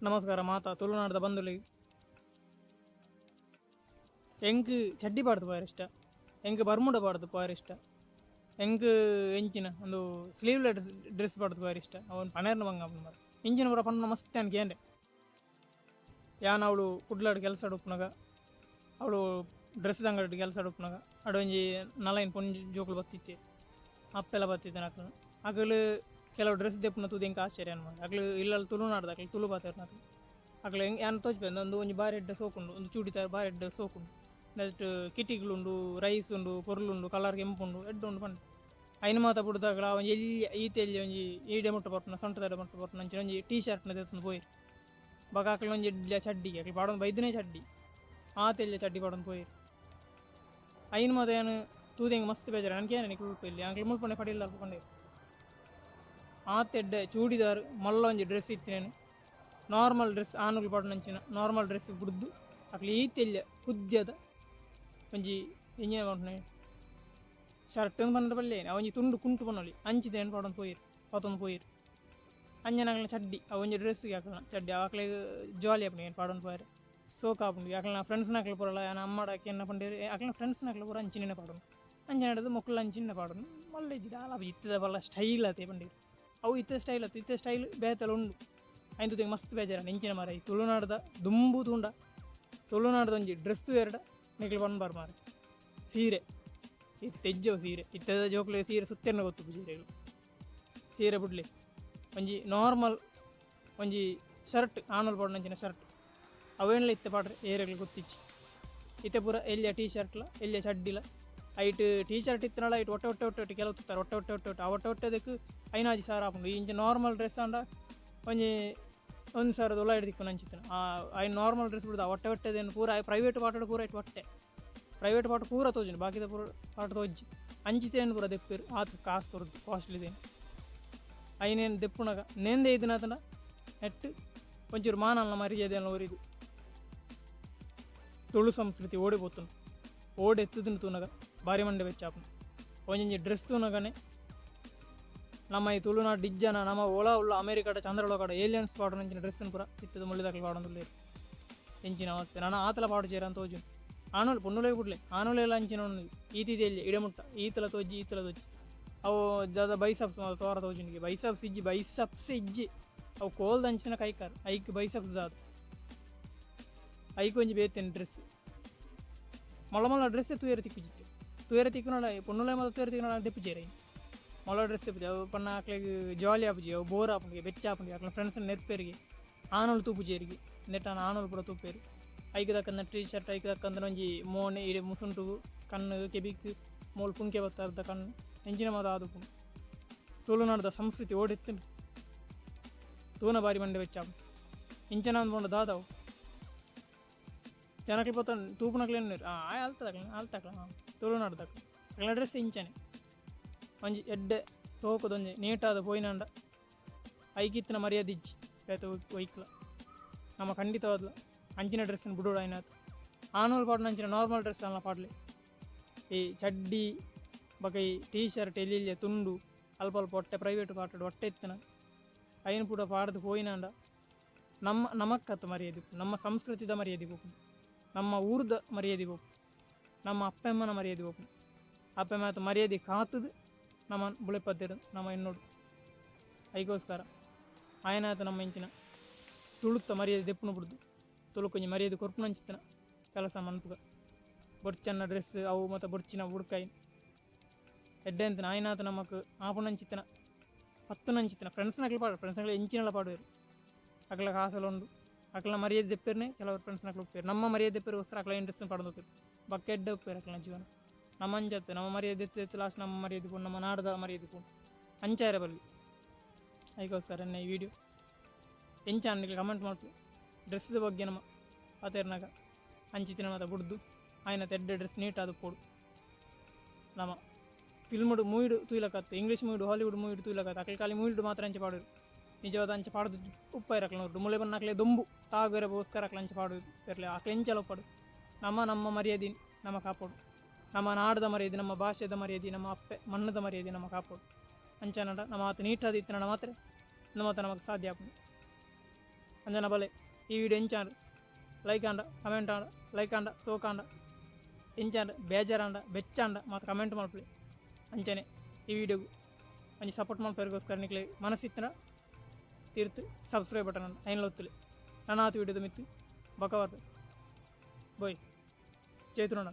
ನಮಸ್ಕಾರ ಮಾತಾ ತುಳುನಾಡ್ದ ಬಂಧುಲಿ. ಎಂಕ್ ಚಡ್ಡಿ ಪಾಡ್ದು ಪೋಯೆರೆ ಇಷ್ಟ, ಎಂಕ್ ಬರ್ಮುಡ ಪಾಡ್ದು ಪೋಯೆರೆ ಇಷ್ಟ, ಎಂಕ್ ಎಂಚಿನ ಒಂದು ಸ್ಲೀವ್ಲೆಸ್ ಡ್ರೆಸ್ ಪಾಡ್ದು ಪೋಯೆರೆ ಇಷ್ಟ. ಅವನ್ ಪನೇರ್ನ ಬಂಗ ಮಾರ ಇಂಚಿನ ಪೂರ ಪಣ್ಣ ಮಸ್ತ್ ಯಾನ್ ಕೇಂಡೆ. ಯಾನ್ ಅವಳು ಕುಡ್ಲಾಡ್ ಕೆಲಸ ಉಪ್ಪುನಗ, ಅವಳು ಡ್ರೆಸ್ ಅಂಗಡಿ ಕೆಲಸ ಉಪ್ಪುನಗ ಅಡೊಂಜಿ ನಲೈನ್ ಪೊಂಜಿ ಜೋಕುಲು ಬತ್ತಿತ್ತೆ, ಅಪ್ಪೆಲ್ಲ ಬತ್ತಿತ್ತೆ. ಅಕ್ಲು ಅಕಲು ಕೆಲವು ಡ್ರೆಸ್ ದೆಪ್ಪುನ ತೂದು ಎಂಕ್ ಆಶ್ಚರ್ಯ ಅನ್ಮಾಡ. ಅಕ್ಲು ಇಲ್ಲಲ್ಲಿ ತುಳುನಾಡ್ದ ಅಕ್ಲು, ತುಳು ಪಾತೆರ್ನ ಅಕ್ಲು. ಅಕ್ಲು ಎಂಕ್ ಯಾನ್ ತೋಜ್ಪೆ, ಒಂದು ಒಂಜಿ ಬಾರಿ ಎಡ್ಡೆ ಸೋಕುಂಡು, ಒಂದು ಚೂಡಿದಾರ್ ಬಾರಿ ಎಡ್ಡೆ ಸೋಕುಂಡು, ನೆಟ್ ಕಿಟಿಕ್ಲುಂಡು, ರೈಸ್ ಉಂಡು, ಪೊರ್ಲುಂಡು, ಕಲರ್ ಕೆಂಪುಂಡು, ಎಡ್ಡೆ ಉಂಡು ಪಂಡ. ಐನ್ ಮಾತ ಬುಡ್ದಾಗಲ ಒಂಜಿ ಎಲ್ಯ ಈತ ಎಲ್ಯ ಒಂಜಿ ಈಡೆ ಮುಟ್ಟ ಪರ್ಪುನ, ಸೊಂಟದ ಮುಟ್ಟ ಪರ್ಪುನ ಅಂಚಿನ ಒಂಜಿ ಟೀ ಶರ್ಟ್ನ ದೆತ್ತೊಂದು ಪೋಯೆರ್. ಬೊಕ ಅಕ್ಲು ಒಂಜಿ ಎಡ್ಡೆ ಚಡ್ಡಿ ಅಕ್ಲು ಪಾಡೊಂದು ಬೈದನೇ ಚಡ್ಡಿ, ಆತ ಎಲ್ಯ ಚಡ್ಡಿ ಪಾಡೊಂದು ಪೋಯೆರ್. ಐನ್ ಮಾತ ಯಾನ್ ತೂದು ಎಂಕ್ ಮಸ್ತ್ ಬೇಜಾರು. ಯಾನ್ ಕೇನೆ, ನಿಕುಲು ಮುಲ್ಪ ಇಲ್ಲಿ ಅಕ್ಲು ಮುಲ್ಪನೆ ಪಡಿಲ್ಲ ಅಲ್ಪ ಪಂಡೆರ್. ಆತ್ ಎಡ್ಡೆ ಚೂಡಿದಾರ್ ಮಲ್ಲ ಒಂಜಿ ಡ್ರೆಸ್ ಇತ್ತಿನೇನು, ನಾರ್ಮಲ್ ಡ್ರೆಸ್, ಆನುಲು ಪಾಡುನಂಚಿನ ನಾರ್ಮಲ್ ಡ್ರೆಸ್ ಬುಡ್ದು ಅಕ್ಲು ಈತ್ ಎಲ್ಯ ಕುದ್ಯದ ಒಂಜಿ ಎಂಚಿನ ಪನ್ಪುನೆ ಶರ್ಟ್ ಪಂಡ ಬಲ್ಲೆ, ಒಂಜಿ ತುಂಡು ಕುಂಟು ಪನೊಲಿ ಅಂಚಿದ ಪಾಡೊಂದು ಪೋಯೆರ್, ಪತೊಂದು ಪೋಯೆರ್. ಅಂಚನೆ ಅಕ್ಲೆನ ಚಡ್ಡಿ, ಅವು ಒಂಜಿ ಡ್ರೆಸ್ ಅಕ್ಲೆನ ಚಡ್ಡಿ. ಅವು ಅಕ್ಲೆಗ್ ಜಾಲಿ ಆಪುಂಡು ಏನ್ ಪಾಡೊಂದು ಪೋಯೆರೆ, ಸೋಕು ಆಪುಂಡು. ಅಕ್ಲೆನ ಫ್ರೆಂಡ್ಸ್ನಕ್ಲು ಪೂರಲ ಯಾನ್ ಅಮ್ಮಡ ಕೇನ್ನ ಪಂಡೆರ್, ಅಕ್ಲೆನ ಫ್ರೆಂಡ್ಸ್ನಕ್ಲು ಪೂರ ಅಂಚಿನ ಪಾಡೊನು, ಅಂಚನೆ ಮೊಕ್ಕುಲು ಅಂಚಿನ ಪಾಡೊನು, ಮಲ್ಲ ಇಜ್ಜಿ ದಾಲ ಇತ್ತದ ಬಲ್ಲ ಸ್ಟೈಲ್ ಅತೆ ಪಂಡೆರ್. ಅವು ಇತ್ತೆ ಸ್ಟೈಲ್ ಅತ್ತೆ, ಇತ್ತೆ ಸ್ಟೈಲ್ ಬೇತೆಲ ಉಂಡು. ಐನ್ ತೂದು ಮಸ್ತ್ ಬೇಜಾರಾಂಡ್. ಇಂಚಿನ ಮಾರ ಈ ತುಳುನಾಡ್ದ ದುಂಬು ತೂಂಡ ತುಳುನಾಡ್ದ ಒಂಜಿ ಡ್ರೆಸ್ ತೂಯೆರ್ಡ ನಿಕ್ಲು ಪನ್ಪರ್ ಮಾರೆ. ಸೀರೆ ಇತ್ತೆ ಇಜ್ಜವು ಸೀರೆ, ಇತ್ತೆದ ಜೋಕ್ಲೆಗ್ ಸೀರೆ ಸುತ್ತೆರ್ನ ಗೊತ್ತುಪ್ಪು ಸೀರೆಗಳು. ಸೀರೆ ಬುಡ್ಲಿ, ಒಂಜಿ ನಾರ್ಮಲ್ ಒಂಜಿ ಶರ್ಟ್, ಆನುಲು ಪಾಡುನಂಚಿನ ಶರ್ಟ್ ಅವೇನ್ಲ ಇತ್ತೆ ಪಾಡ್ರೆ ಏರೆಗ್ಲ ಗೊತ್ತಿಜ್ಜಿ. ಇತ್ತೆ ಪೂರ ಎಲ್ಯ ಟೀ ಶರ್ಟ್ಲ ಎಲ್ಯ ಚಡ್ಡಿಲ. ಐಟ್ ಟೀ ಶರ್ಟ್ ಇತ್ತನಲ ಐಟ್ ಒಟ್ಟೆ ಒಟ್ಟೆ ಒಟ್ಟೆ ಒಟ್ಟೆ ಕೆಲವು ತುತ್ತಾರೆ, ಒಟ್ಟೆ ಒಟ್ಟೆ ಒಟ್ಟೆ ಒಟ್ಟೆ. ಆ ಒಟ್ಟೆ ಒಟ್ಟೆದಕ್ಕೆ 5,000-6 ಸಾವಿರ ಆಪುಂಡು. ಇಂಚ ನಾರ್ಮಲ್ ಡ್ರೆಸ್ ಆಂಡ ಒಂಜಿ 1 ಸಾವಿರದ ಉಲಾಯಿಡ್ ತಿಕ್ಕುನ ಅಂಚಿತ್ತಿನ. ಆ ಐನ್ ನಾರ್ಮಲ್ ಡ್ರೆಸ್ ಬಿಡುದು ಆ ಒಟ್ಟೆ ಒಟ್ಟೆದೇನು ಪೂರ ಪ್ರೈವೇಟ್ ಪಾರ್ಟ್ ಪೂರ ಐಟ್ ಒಟ್ಟೆ ಪ್ರೈವೇಟ್ ಪಾರ್ಟ್ ಪೂರ ತೋಜುಂಡು, ಬಾಕಿದ ಪೂರ ಪಾರ್ಟ್ ತೋಜ್ಜಿ. ಅಂಚಿತೇನು ಪೂರ ದೆಪ್ಪೆರ್ ಆತ್ ಕಾಸು ಕೊರ್ದು ಕಾಸ್ಟ್ಲಿದೇನು. ಐನೇನು ದೆಪ್ಪುನಗ ನೇಂದೆ ಇದಿನಾತಂಡ ನೆಟ್ ಒಂಚೂರು ಮಾನಲ್ಲ ಮರ್ಯಾದೆಲ್ಲ ಒರಿದು ತುಳು ಸಂಸ್ಕೃತಿ ಓಡಿ ಪೋತುಂಡು. ಓಡೆ ಎತ್ತುದಿನ ತೂನಗ ಬಾರಿ ಮಂಡೆ ಬೆಚ್ಚ ಆಪುಂಡು. ಒಂಜೊಂಜಿ ಡ್ರೆಸ್ ತೂನಗನೆ ನಮ್ಮ ಈ ತುಳುನಾಡು ಇಜ್ಜನ, ನಮ್ಮ ಓಲ ಉಲ್ಲ ಅಮೆರಿಕಡ ಚಂದ್ರಲೋಕಡ ಏಲಿಯನ್ಸ್ ಪಾಡುನಂಚಿನ ಡ್ರೆಸ್ ಪೂರ ಇತ್ತದ ಮುಳ್ಳಿದಾಕಲು ಪಾಡೊಂದುಲ್ಲೆರ್. ಎಂಚಿನ ಅವಸ್ಥೆ! ನನ ಆತಲ ಪಾಡುಜೆರ್ ಅಂತ ತೋಜುಂಡು. ಆನುಲು ಪೊಣ್ಣುಲೇ ಬುಡ್ಲೆ, ಆನುಲೆಲ ಅಂಚಿನ ಉಂಡು. ಈತಿದೆ ಎಲ್ಯ ಇಡೆ ಮುಟ್ಟ ಈತಲ ತೋಜಿ, ಈತಲ ತೋಜಿ. ಅವು ದಾದ ಬೈಸಪ್ಸ್ ತೋರ ತೋಜುಂಡು. ಬೈಸಪ್ಸ್ ಇಜ್ಜಿ, ಬೈಸಪ್ಸ್ ಇಜ್ಜಿ. ಅವು ಕೋಲ್ದ ಅಂಚಿನ ಕೈಕಾರ್, ಐಕ್ ಬೈಸಪ್ಸ್ ದಾದ? ಐಕ್ ಒಂಜಿ ಬೇತೆನೆ ಡ್ರೆಸ್. ಮಲ್ಲ ಮಲ್ಲ ಡ್ರೆಸ್ ತೂಯೆರೆ ತಿಕ್ಕುಜಿತ್ತು. ತೂಯೆರೆ ತಿಕ್ಕುನಡ ಪೊಣ್ಣುಲೆ ಮಾತ ತೂಯೆರೆ ತಿಕ್ಕುನಡ ದೆಪ್ಪುಜೆರ್. ಐನ್ ಮಲ್ಲ ಡ್ರೆಸ್ ದೆಪ್ಪುಜಿ. ಅವು ಪನ್ನ ಅಕ್ಲೆಗ್ ಜಾಲಿ ಆಪುಜಿ, ಅವು ಬೋರ್ ಆಪುಂಡು, ಬೆಚ್ಚ ಆಪುಂಡು. ಅಕ್ಲೆನ ಫ್ರೆಂಡ್ಸ್ ನೆರ್ಪೆರಿಗೆ ಆನುಲು ತೂಪುಜೆರಿಗೆ. ನೆಟ್ಟಾನ ಆನುಲು ಪೂರ ತೂಪೆರ್. ಐಕ್ ತಕ್ಕಂತ ಟೀ ಶರ್ಟ್, ಐಕ್ ತಕ್ಕಂತ ಒಂಜಿ ಮೋನೆ, ಇಡೆ ಮುಸುಂಟುಗು, ಕಣ್ಣು, ಕೆಬಿಕ್ ಮೋಲ್ ಪುಂಕೆ ಬತ್ತಾರ್ದ ಕಣ್ಣು, ಎಂಚಿನ ಮಾತ ಆದುಪ್ಪುಂಡು. ತುಳುನಾಡ್ದ ಸಂಸ್ಕೃತಿ ಓಡಿತ್ತುಂಡು ತೂನ ಬಾರಿ ಮಂಡೆ ಬೆಚ್ಚ ಆಪುಂಡು. ಇಂಚನ ಅಂದ್ಪಂಡ ದಾದವು ಜನಕ್ಲು ಪೋತ ತೂಪುನಕ್ಲು ಎನ್ನುವೆರ್, ಆ ಅಲ್ತದಕ್ಲ ಅಲ್ತಕ್ಲ ತುಳುನಾಡ್ದಕ್ಲು, ಅಕ್ಲೆನ ಡ್ರೆಸ್ ಇಂಚನೆ. ಒಂಜಿ ಎಡ್ಡೆ ಸೋಕುದೊಂಜಿ ನೀಟಾದ್ ಪೋಯಿನಂಡ ಐಕಿತ್ತಿನ ಮರ್ಯಾದೆ ಇಜ್ಜಿ ಬೇತೆ ಒಯ್ಕ್ಲ. ನಮ ಖಂಡಿತವಾದ್ಲ ಅಂಚಿನ ಡ್ರೆಸ್ನ್ ಬುಡೊಡು ಆಯ್ನಾತ್. ಆನುಲು ಪಾಡುನಂಚಿನ ನಾರ್ಮಲ್ ಡ್ರೆಸ್ ಅಲ್ಲ ಪಾಡ್ಲೆ. ಈ ಚಡ್ಡಿ ಬೊಕ ಈ ಟೀ ಶರ್ಟ್, ಎಲ್ಯ ತುಂಡು ಅಲ್ಪ ಅಲ್ಪ ಒಟ್ಟೆ ಪ್ರೈವೇಟ್ ಪಾರ್ಟ್ ಒಟ್ಟೆ ಇತ್ತಿನ ಐನ್ ಪೂರ ಪಾಡ್ದು ಪೋಯಿನಾಂಡ ನಮ್ಮ ನಮಕ್ಕತ್ತ ಮರ್ಯಾದೆ ಉಪ್ಪು, ನಮ್ಮ ಸಂಸ್ಕೃತಿದ ಮರ್ಯಾದೆ ಪೋಪುಂಡು, ನಮ್ಮ ಊರ್ದ ಮರ್ಯಾದೆ ಪೋಪುಂಡು, ನಮ್ಮ ಅಪ್ಪೆಮ್ಮನ ಮರ್ಯಾದೆ ಪೋಪುಂಡು. ಅಪ್ಪೆ ಮಾತ ಮರ್ಯಾದೆ ಕಾತುದು ನಮ್ಮ ಬುಳೆಪತ್ತೆರ್ ನಮ್ಮ ಎನ್ನೋಡು. ಐಕೋಸ್ಕರ ಆಯನಾತ ನಮ್ಮ ಇಂಚಿನ ತುಳುತ್ತ ಮರ್ಯಾದೆ ದೆಪ್ಪುನ ಬುಡ್ದು ತುಳುಕೊಂಜಿ ಮರ್ಯಾದೆ ಕೊರ್ಪುನಂಚಿತ್ತಿನ ಕೆಲಸ ಮನ್ಪುಗ. ಬೊರ್ಚನ್ನ ಡ್ರೆಸ್ ಅವು ಮಾತ ಬೊರ್ಚಿನ ಬುಡ್ಕೈ ಎಡ್ಡೆ ಅಂತಿನ ಆಯ್ನಾತ ನಮಕ್ ಆಪುನಂಚಿತ್ತಿನ ಪತ್ತುನಂಚಿತ್ತಿನ ಫ್ರೆಂಡ್ಸ್ನಕ್ಲು ಪಾಡು, ಫ್ರೆಂಡ್ಸ್ನಕ್ಲು ಎಂಚಿನಲ ಪಾಡುವೆರ್. ಅಕ್ಲ ಕಾಸಲ ಉಂಡು. ಅಕ್ಲ ಮರ್ಯಾದೆ ದೆಪ್ಪೆರ್ನೆ ಕೆಲವರು ಫ್ರೆಂಡ್ಸ್ನಕ್ಲು ಉಪ್ಪೆರ್. ನಮ್ಮ ಮರ್ಯಾದೆ ದೆಪ್ಪೆರ್ಗೋಸ್ಕರ ಅಕ್ಲ ಇಂಟ್ರೆಸ್ಟ್ ಪಾಡೊಂದು ಉಪ್ಪೆರ್. ಬೊಕ್ಕ ಎಡ್ಡೆ ಉಪ್ಪೆರ್ ಅಕ್ಲನ ಜೀವನ. ನಮ್ಮ ಅಂಚತ್ತೆ ನಮ್ಮ ಮರ್ಯಾದೆ ದೆತ್ತ್ ದೆತ್ತ್ ಲಾಸ್ಟ್ ನಮ್ಮ ಮರ್ಯಾದೆ ಪೋಂಡು, ನಮ್ಮ ನಾಡ್ದ ಮರ್ಯಾದೆ ಪೋಂಡು. ಅಂಚಾರೆ ಬಲ್ಲಿ. ಐಕೋಸ್ಕರ ಎನ್ನ ಈ ವಿಡಿಯೋ ಎಂಚ ನಿಕ್ಲು ಕಮೆಂಟ್ ಮಲ್ಪು. ಡ್ರೆಸ್ದ ಬಗ್ಗೆ ನಮ ಪಾತೆರ್ನಗ ಅಂಚಿತ್ತಿನ ಮಾತ ಬುಡ್ದು ಆಯ್ನ ಎಡ್ಡೆ ಡ್ರೆಸ್ ನೀಟ್ ಆದ್ ಉಪ್ಪೊಡು. ನಮ ಫಿಲ್ಮ್ಡ್ ಮೂವಿಡ್ ತೂಯ್ಲಕತ್ತೆ, ಇಂಗ್ಲೀಷ್ ಮೂವಿಡ್, ಹಾಲಿವುಡ್ ಮೂವಿಡ್ ತೂಯ್ಲಕತ್ತೆ, ಅಕ್ಲ್ ಖಾಲಿ ಮೂವಿಡ್ ಮಾತ್ರ ಅಂಚ ಪಾಡುವೆರ್. ನಿಜವಾದ ಅಂಚ ಪಾಡ್ದು ಉಪ್ಪಯೆರ್ ಅಕ್ಲ್ನ. ಮುಳೆ ಬನ್ನ ಅಕ್ಲೆ ದೊಂಬು ತಾಗುವೆರೆಗೋಸ್ಕರ ಅಕ್ಲ್ ಅಂಚ ಪಾಡುವೆರ್. ಅಕ್ಲ್ ಎಂಚಲ ಉಪ್ಪಡು, ನಮ ನಮ್ಮ ಮರ್ಯಾದೆ ನಮ ಕಾಪೊಡು. ನಮ್ಮ ನಾಡ್ದ ಮರ್ಯಾದೆ, ನಮ್ಮ ಭಾಷೆದ ಮರ್ಯಾದೆ, ನಮ್ಮ ಅಪ್ಪೆ ಮಣ್ಣದ ಮರ್ಯಾದೆ ನಮ ಕಾಪೊಡು. ಅಂಚನಡ ನಮ್ಮ ಆತ್ ನೀಟಾದ್ ಇತ್ತಿನ ಮಾತ್ರ ನಮ್ಮ ನಮಕ್ ಸಾಧ್ಯ ಆಪುಂಡು. ಅಂಜನ ಬಲೆ ಈ ವಿಡಿಯೋ ಎಂಚಾಂಡ್ ಲೈಕ್ ಆಂಡ ಕಮೆಂಟ್ ಆಂಡ ಲೈಕ್ ಆಂಡ ಸೋಕಾಂಡ ಎಂಚಾಂಡ್ ಬೇಜಾರಾಂಡ ಬೆಚ್ಚಾಂಡ ಮಾತ ಕಮೆಂಟ್ ಮಲ್ಪುಲೆ. ಅಂಚನೆ ಈ ವಿಡಿಯೋಗು ಒಂಜಿ ಸಪೋರ್ಟ್ ಮಲ್ಪೆರೆಗೋಸ್ಕರ ನಿಕ್ಲೆ ಮನಸ್ಸಿತ್ತಿನ ತೀರ್ತ್ ಸಬ್ಸ್ಕ್ರೈಬ್ ಬಟನ್ ಐನ್ಲ ಒತ್ತುಲೆ. ನನಾತ್ ವಿಡಿಯೋದ ಮಿತ್ತು ಬೊಕ ಬರ್ಪೆ. ಬೋಯ್ ಚೇತುನಡ.